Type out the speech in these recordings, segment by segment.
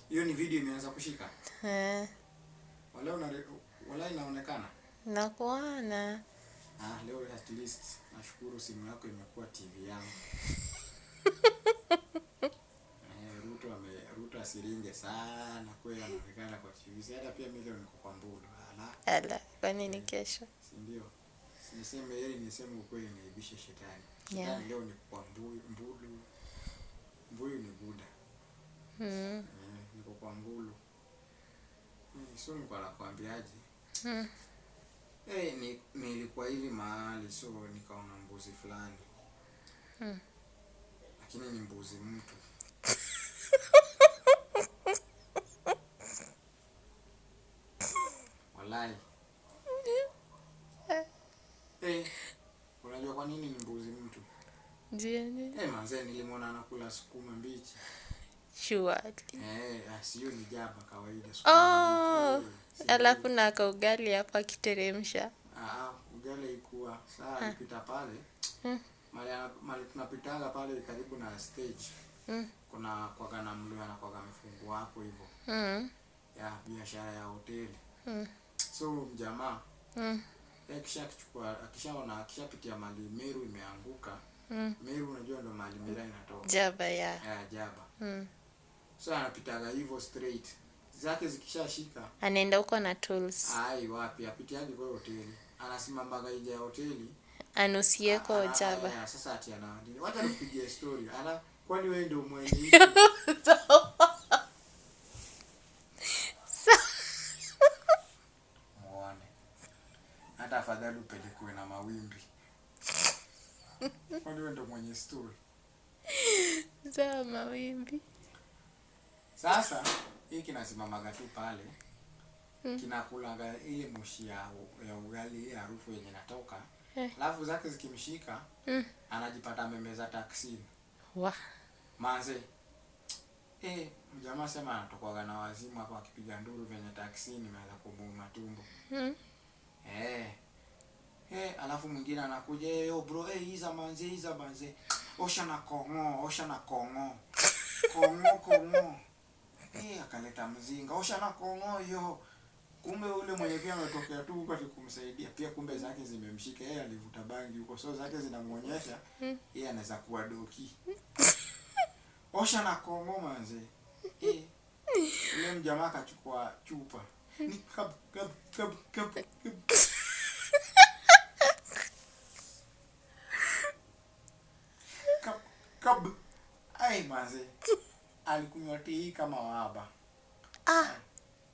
Hiyo ni video imeanza kushika. Eh, Wala una wala inaonekana. Nakuona. Ah, leo at least nashukuru simu yako imekuwa TV yangu. Eh, Ruto asiringe sana kweli anaonekana kwa TV. Si hata pia mimi leo niko kwa Mbulu. Ala, Ala, kwani ni kesho? si ndio? Si niseme heri niseme ukweli niibishe shetani. Yeah. Shetani leo niko kwa Mbuyu, Mbulu. Mbuyu ni Buda. Eh, niko kwa Mbulu. Eh, so nilikuwa nakwambiaje? Eh, nilikuwa hivi mahali so nikaona mbuzi fulani. Lakini ni mbuzi mtu. Walai. Eh, unajua kwa nini ni mbuzi mtu? Jioni. Eh, manze nilimwona anakula sukuma mbichi. Surely. Eh, sio ni jaba kawaida sukuma Oh, mbichi. Eh, si alafu na kaugali hapo akiteremsha. Ah, ugali ikuwa saa alipita pale mali tunapitaga pale karibu na stage kuna kwaga na mluya anakwaga amefungua hapo hivyo ya biashara ya hoteli so mjamaa yeye akishachukua akishaona akishapitia mali Meru imeanguka. Meru unajua ndo mali miraa inatoka. Jaba ya. Ya jaba. So anapitaga hivyo straight zake zikishashika. Anaenda huko na tools. Ai wapi apitiaje kwa hoteli, anasimamaga nje ya hoteli Anusieko jaba. Sasa ati ana wacha nikupigie story. Ala, kwani wewe ndio mwenye hii? Muone. Hata afadhali upelekwe na mawimbi. Kwani wewe ndio mwenye story? Za mawimbi. Sasa hii kinasimamaga tu pale. Kinakulaga ile moshi ya ugali, ile harufu yenye inatoka. Alafu zake zikimshika, anajipata amemeza taksi. Wa. Manze. Eh, mjamaa sema anatokwaga na wazimu hapo akipiga nduru venye taksi imeanza kumuuma tumbo. Eh. Eh, alafu mwingine anakuja, eh, yo bro, eh, iza manze, iza manze. Osha na kongo, osha na kongo. Kongo, kongo. Eh, akaleta mzinga, osha na kongo yo. Kumbe ule mwenye pia ametokea tu huko kumsaidia, pia kumbe zake zimemshika, yeye alivuta bangi huko, so zake zinamuonyesha yeye anaweza kuwa doki. Osha na kongo manze. Eh. Ule mjamaa akachukua chupa. Ni kab kab kab kab. Kab. Kab kab. Ai manze. Alikunywa tea kama waba. Ah.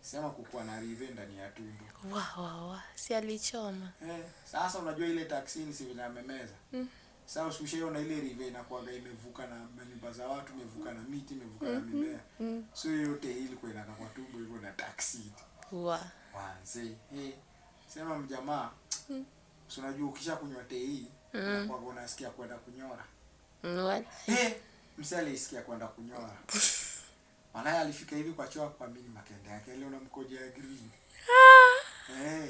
Sema kukuwa na rive ndani ya tumbo. Wa wa wa. Si alichoma. Eh, sasa unajua ile taksi si vinamemeza. Sasa usishaona ile rive inakuwaga imevuka na nyumba za watu, imevuka na miti, imevuka na mimea. So yote hii ilikuwa inakaa kwa tumbo hivyo na taksi. Wa. Wanze. Eh, sema mjamaa. Si unajua ukishakunywa tei unakuwa unasikia kwenda kunyora. Wala. Eh, msee alisikia kwenda kunyora. Walahi alifika hivi kwa choo kuamini makende yake. Leo unamkojea green. Eh.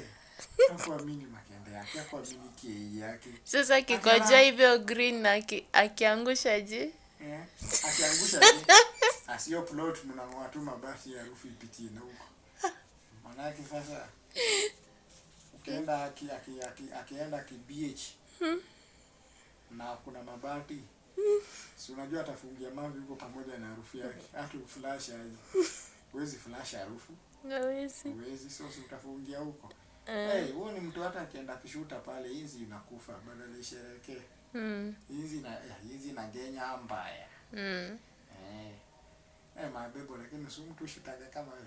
Hakuamini makende yake, hakuamini kei yake. Sasa akikojoa hivyo green na akiangusha je? Eh, akiangusha je? Asio plot mnang'oa tu mabati ya harufu ipitie na huko. Manake sasa ukienda akienda ki BH na kuna mabati. Si unajua atafungia mavi huko pamoja na harufu yake. Hata uflash aje. Huwezi flash harufu. Hawezi. Huwezi, so si utafungia huko. Eh, huo ni mtu hata akienda kushuta pale inzi inakufa badala isherekee. Inzi na genya mbaya. Eh. Eh, mabebo lakini si mtu ushutake kama wewe.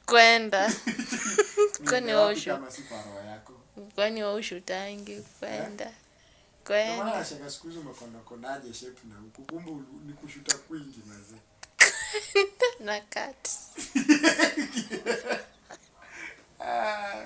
Kwenda. Kwani Ni wewe wapi ushu- kama si kwa roho yako? Kwani wewe ushutangi kwenda. Ndio maana Kwenda. nashanga siku hizi umekondakondaje shape na huku. Kumbe ni kushuta kwingi mazee. Na cut. Ah,